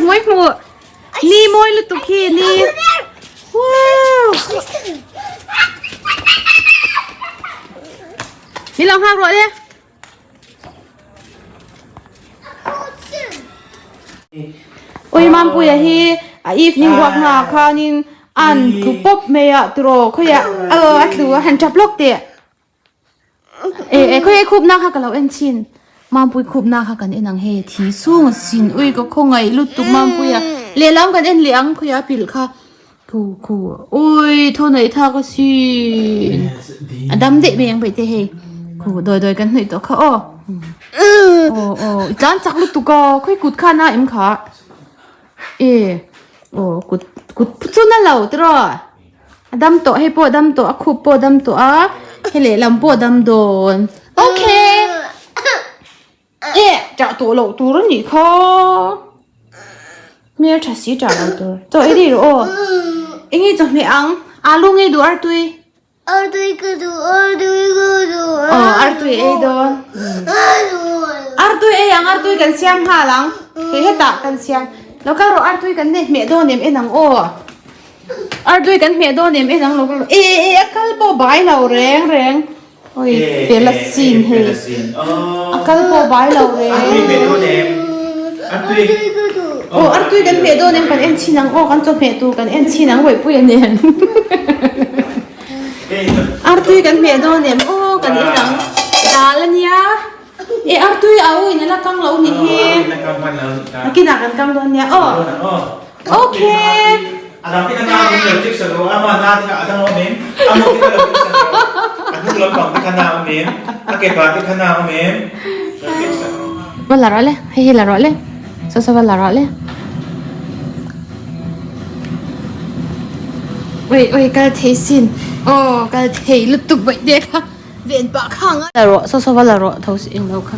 hmuai hmuh ni mawi lutuk hi ni wow ni lo nghak rawh le Ui Mampuia hi a evening walk na ah khanin an tlu pawp mai a tiraw khawiah a tlu a han tap lawk teh e e khawiah i khupna kha ka lo en chhin Mampui khupna kha kan en ang hei thi chhung a sin ui ka khawngaih lutuk Mampuia lehlam kan en leh ang khawiah a pilh kha Khu khu ui thaw neih thak a sin a dam daih mai ang baihte hei khu dawi dawi kan hnawih tawh kha aw aw aw i tlan chak lutuk a khawi kut khan a em kha e aw kut kut chu na lo tiraw a dam tawh hei pawh a dam tawh a khup pawh a dam tawh a hei lehlam pawh a dam dawn okay. E chah tawh loh tur a nih kha hmel tha si chah loh tur chaw ei daih rawh aw eng nge chawhmeh ang alu nge duh artui artui ka duh artui ka duh aw artui ei dawn artui ei ang artui kan siam nghal ang hei hetah kan siam lo kal rawh artui kan nei hmeh dawn em en ang aw artui kan hmeh dawn em en ang lo kal rawh e e a kal pawh bai lo reng reng. Oi fel a sin hei a kal pawh bai lo reng. Aw artui kan hmeh dawn em kan en chhin ang aw kan chawhmeh tur kan en chhin ang Bawihpui a nen. Artui kan hmeh dawn em aw kan en ang dal a nia e artui a u in a la kang lo ni hi nakinah kan kang dawn nia aw. Okay. A dang te kha na awm lo chik sak rawh a ma na te kha a dang awm em a mu te kha lo chik sak rawh a hnung lampang te kha na awm em a ke pa te kha na awm em lo chik sak rawh. Va la rawh le hei hi la rawh le saw saw va la rawh le ui ui kal thei sin aw kal thei lutuk baih te kha ven pah kha ang a la rawh saw saw va la rawh tho si englo kha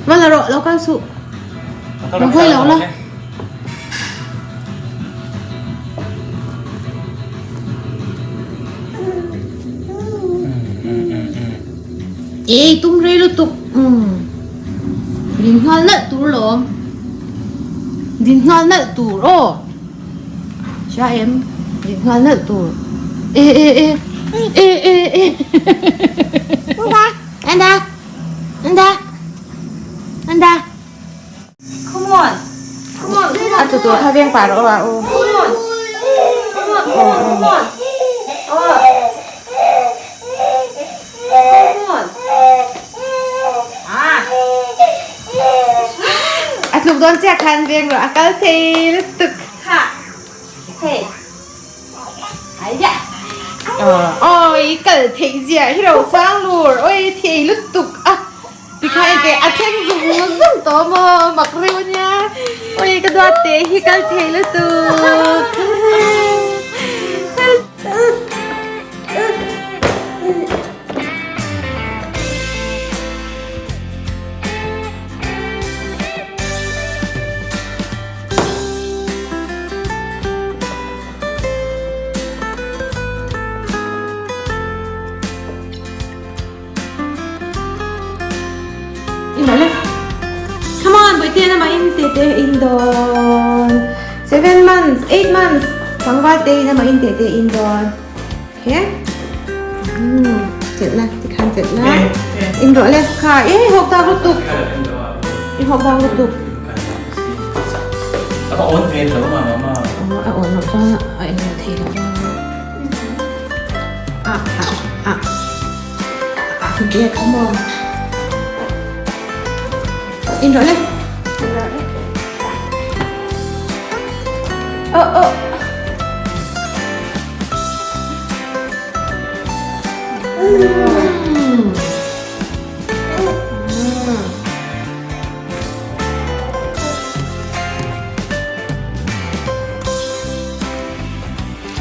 va la rawh lo kal suh. Lo hawi lo la. Ei tum rei lutuk. Din nghal nalh tur lawm. Din nghal nalh tur aw. Hria em? Din nghal nalh tur. E e e. E e e. Anda. Anda. Anda. Come on. Come on. Come on. A tu tur kha veng pah rawh a u. Come on. Come on. Come on. Come on. Come on. Ah. A tluk dawn chiah khan veng rawh a kal thei lutuk. Kha. Hey. Ai ya. Oi kal thei zia hi ro sang lur. Oi thei lutuk a. Tikhai te a thleng zung zung tawh maw mak reuh ania oi ka duat te hi kal thei lutuk. Come on, Boyte na main te te in don. 7 months, 8 months. Tlangval te in a main te te in don. Okay? Chet la, tikhan chet la. In rawh le. Kha, e hawk dak lutuk. I hawk dak lutuk. A on ve lo ma mama. A on lo chuan a eng lo thei lo. Ah ah ah. Yeah, come on. In rawh le. Oh oh. Mm.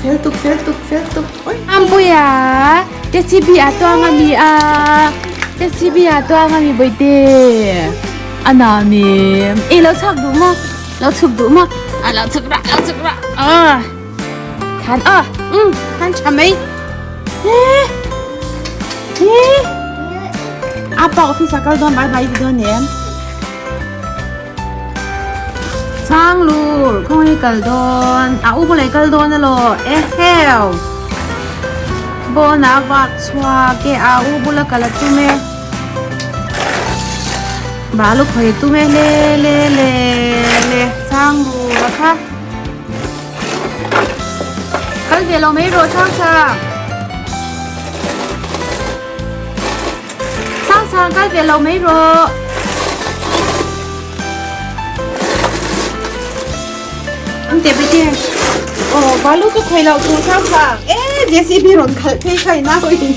Fel tuk, fel tuk, fel tuk. Oi. Ampuia, JCB a tuang ami a. JCB a tuang ami boite. Ana mi. E lo chak du ma. Lo chuk du ma. A lo chuk ra, lo chuk ra. A. Than a. Um, than tha mai. E. E. Apa office a kal don bye bye ti don em. Sanglur khawnge kal dawn a u bulah i kal dawn elaw eheu pawnah a vak chhuak e a u bula kal a tum e balu khawi a tum e le le le le Sanglur a kha kal ve lo mai rawh Sangsang Sangsang kal ve lo mai rawh. An te bete. Oh, balu chu khoi lo tur Sangsang. E JCB rawn khalh phei kha ina ho in.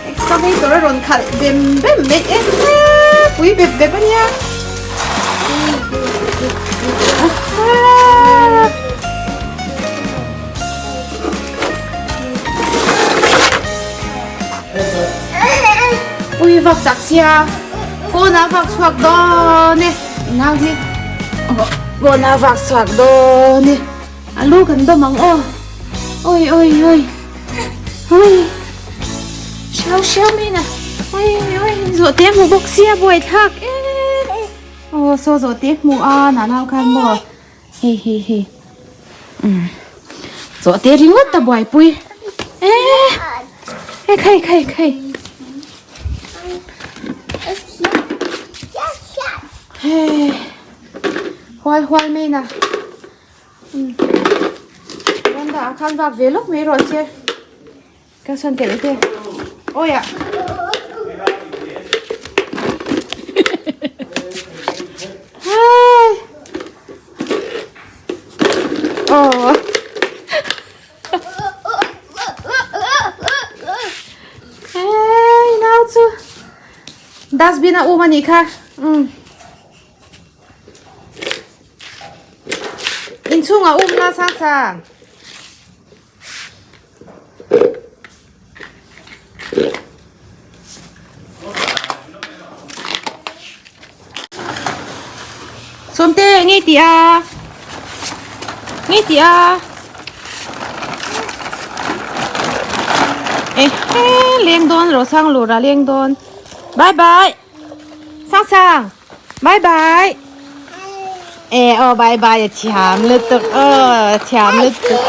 Excavator a rawn khalh bem bem mai e. Pui bep bep ania. Ui vak chak sia pawnah vak chhuak dawn e nau hi pawnah vak chhuak dawn e a lu kan dawm ang aw oi oi oi oi hriau hriau mai na oi oi zawhte hmu bawk sia buai thlak e aw saw zawhte hmu a nau khan maw Hei hei hei umm zawhte ringawt a buaipui eh hei khai khai khai hei hual hual mai na umm veranda ah khan vak ve lawk mai rawh se ka sawn telh te awi ah hai aw hei nau chu dustbin a um anih kha umm inchhungah um la sang sang. Sawmte ngei tih a ngei tih a ehe leng dawn rawh sang lura leng dawn bye bye sang sang bye bye e aw bye bye a thiam lutuk aw a thiam lutuk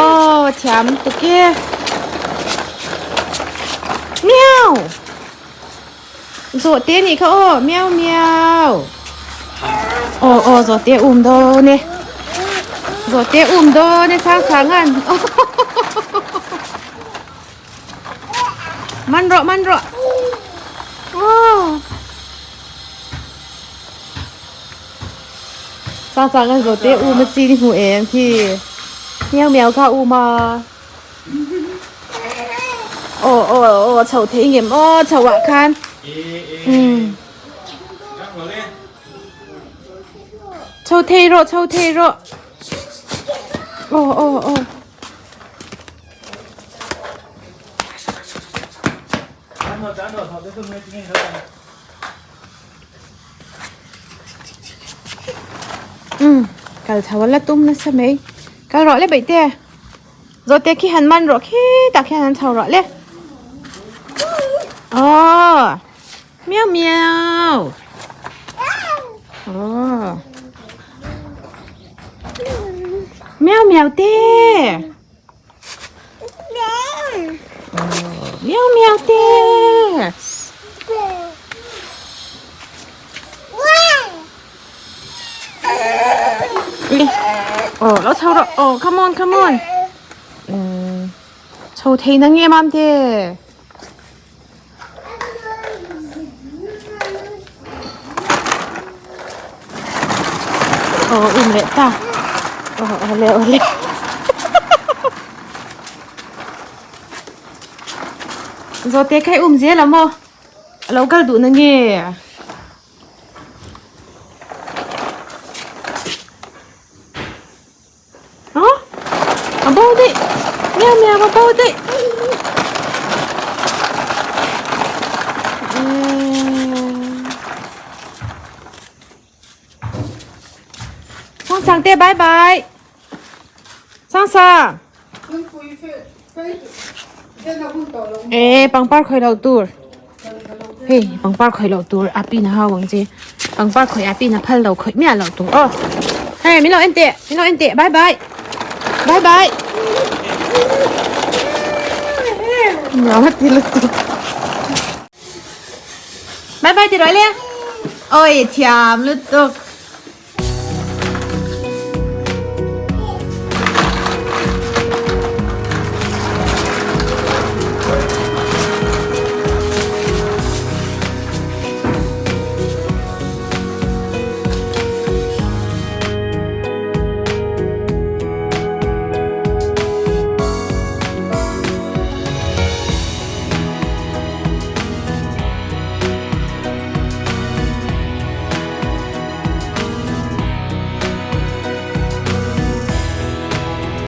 aw a thiam lutuk e miau zawhte anih kha aw miau miau aw aw zawhte a um dawn e zawhte a um dawn e sang sang an man rawh man rawh aw Sang sang an zawhte um a chi ni hmu em khi miau miau kha um a aw aw aw chho thei ngem aw chho ah khan umm chho thei rawh chho thei rawh aw aw aw. Umm kal chho a la tum nasa mai kal rawh le baihte zawhte khi han man rawh khitah khian an chho rawh le aw miau miau aw miau miau te. Miau miau te. Oh, lo chho rawh. Oh, come on, come on. Um, chho thei na nge mam te. Oh, um leh ta. Oh, ole ole. Zawhte kha i um zel a maw? A lo kal duh na nge? Huh? A bo daih. Miau miau a bo daih. Sang sang te bye bye. Sang sang. Ê pangpar khoi lo tur. Hei pangpar khoi lo tur api na hau ang che. Pangpar khawih ah pin a phal lo khawih miah loh tur aw. Hei min lo en teh min lo en teh bye bye bye bye. Nuam a ti lutuk. Bye bye ti rawh le. Oi thiam lutuk.